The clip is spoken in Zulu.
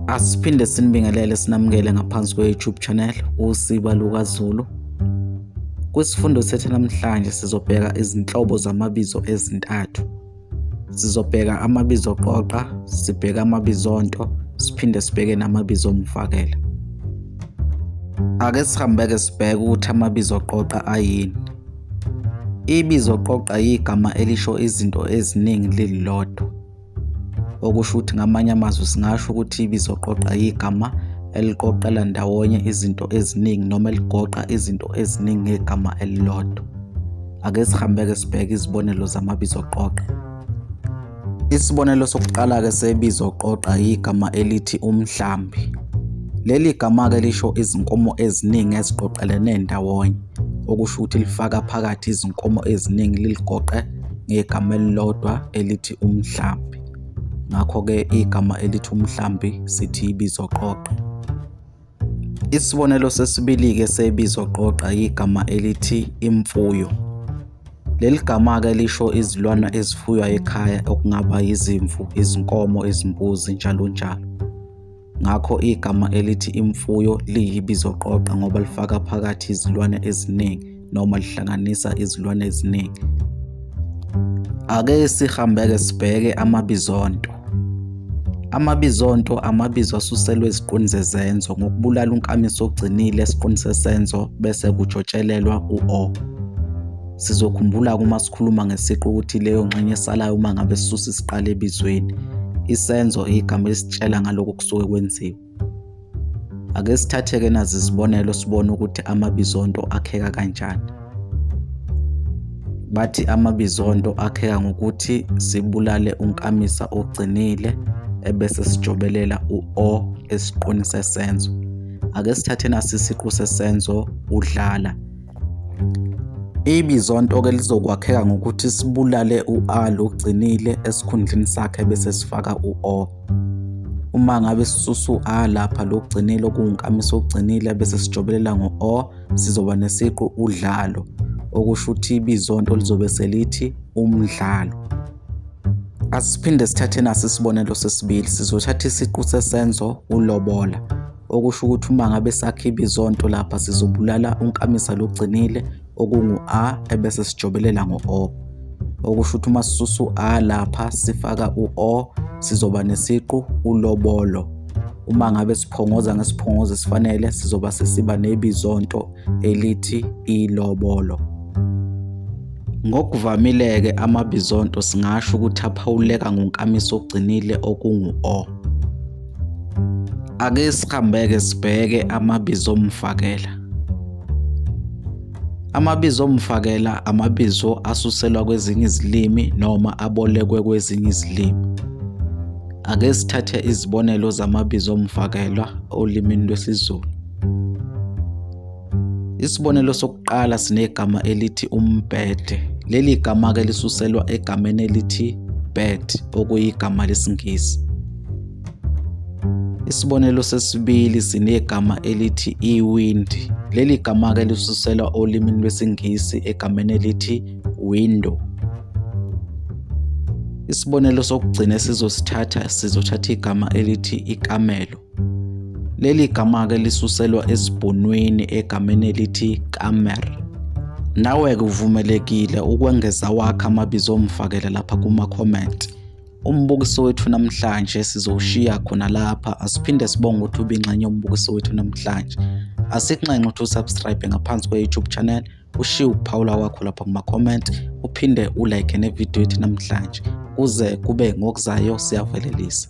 Asiphinde sinibingelele sinamukele ngaphansi kwe-YouTube channel Usiba LukaZulu. Kwisifundo sethu namhlanje sizobheka izinhlobo zamabizo ezintathu. Sizobheka amabizo qoqa, sibheke amabizonto, siphinde sibheke namabizo omfakela. Ake sihambeke sibheke ukuthi amabizo qoqa ayini. Ibizo qoqa yigama elisho izinto eziningi lililodwa. Okusho ukuthi ngamanye amazwi singasho ukuthi ibizoqoqa yigama eliqoqela ndawonye izinto eziningi noma eligoqa izinto eziningi ngegama elilodwa. Ake sihambe-ke sibheke izibonelo zamabizoqoqa. Isibonelo sokuqala-ke sebizoqoqa yigama elithi umhlambi. Leli gama-ke lisho izinkomo eziningi eziqoqelene ndawonye, okusho ukuthi lifaka phakathi izinkomo eziningi liligoqe ngegama elilodwa elithi umhlambi. Ngakho-ke igama elithi umhlambi sithi ibizoqoqa. Isibonelo sesibili-ke sebizoqoqa igama elithi imfuyo. Leli gama-ke lisho izilwane ezifuywa ekhaya okungaba yizimvu, izinkomo, izimbuzi njalo njalo. Ngakho igama elithi imfuyo liyibizoqoqa ngoba lifaka phakathi izilwane eziningi noma lihlanganisa izilwane eziningi. Ake sihambeke sibheke amabizonto. Amabizonto amabizo asuselwe eziqwini zezenzo ngokubulala unkamisa ogcinile esiqwini sesenzo bese kujotshelelwa u-o. Sizokhumbula-ke uma sikhuluma ngesiqu ukuthi leyo ngxenye esalayo uma ngabe sisusa isiqalo ebizweni. Isenzo igama elisitshela ngalokhu okusuke kwenziwa. Ake sithathe-ke nazi izibonelo sibone ukuthi amabizonto akheka kanjani. Bathi amabizonto akheka ngokuthi sibulale unkamisa ogcinile ebese sijobelela u-o esiqwini sesenzo. Ake sithathe nasi isiqu sesenzo udlala. Ibizonto-ke lizokwakheka ngokuthi sibulale u-a lo ogcinile esikhundleni sakhe bese sifaka u-o. Uma ngabe sisusa u-a lapha lo ogcinile okuwunkamisa ogcinile bese sijobelela ngo-o sizoba nesiqu udlalo, okusho ukuthi ibizonto lizobe selithi umdlalo. Asiphinde sithathe nasi isibonelo sesibili, sizothatha isiqu sesenzo ulobola. Okusho ukuthi uma ngabe sakha ibizonto lapha sizobulala unkamisa logcinile okungu-a ebese sijobelela ngo-o. Okusho ukuthi uma sisusa u-a lapha sifaka u-o sizoba nesiqu ulobolo. Uma ngabe siphongoza ngesiphongozo esifanele sizoba sesiba nebizonto elithi ilobolo. Ngokuvamile-ke amabizonto singasho ukuthi aphawuleka ngonkamisa ogcinile okungu-o. Ake sihambeke sibheke amabizomfakela. Amabizomfakela amabizo asuselwa kwezinye izilimi noma abolekwe kwezinye izilimi. Ake sithathe izibonelo zamabizomfakelwa olimini lwesiZulu. Isibonelo sokuqala sinegama elithi umbhede. Leli gama-ke lisuselwa egameni elithi bed okuyigama lesiNgisi. Isibonelo sesibili sinegama elithi iwindi. Leli gama-ke lisuselwa olimini lwesiNgisi egameni elithi window. Isibonelo sokugcina esizosithatha sizothatha igama elithi ikamelo. Leli gama-ke lisuselwa esiBhunwini egameni elithi kamer. Nawe-ke uvumelekile ukwengeza wakho amabizo omfakela lapha kuma-comment. Umbukiso wethu namhlanje sizowushiya khona lapha. Asiphinde sibonge ukuthi ube ingxenye yombukiso wethu namhlanje. Asikunxenxe ukuthi usubscribe ngaphansi kwe-YouTube channel, ushiye ukuphawula kwakho lapha kuma-comment, uphinde ulike nevidiyo yethu namhlanje. Kuze kube ngokuzayo siyavalelisa.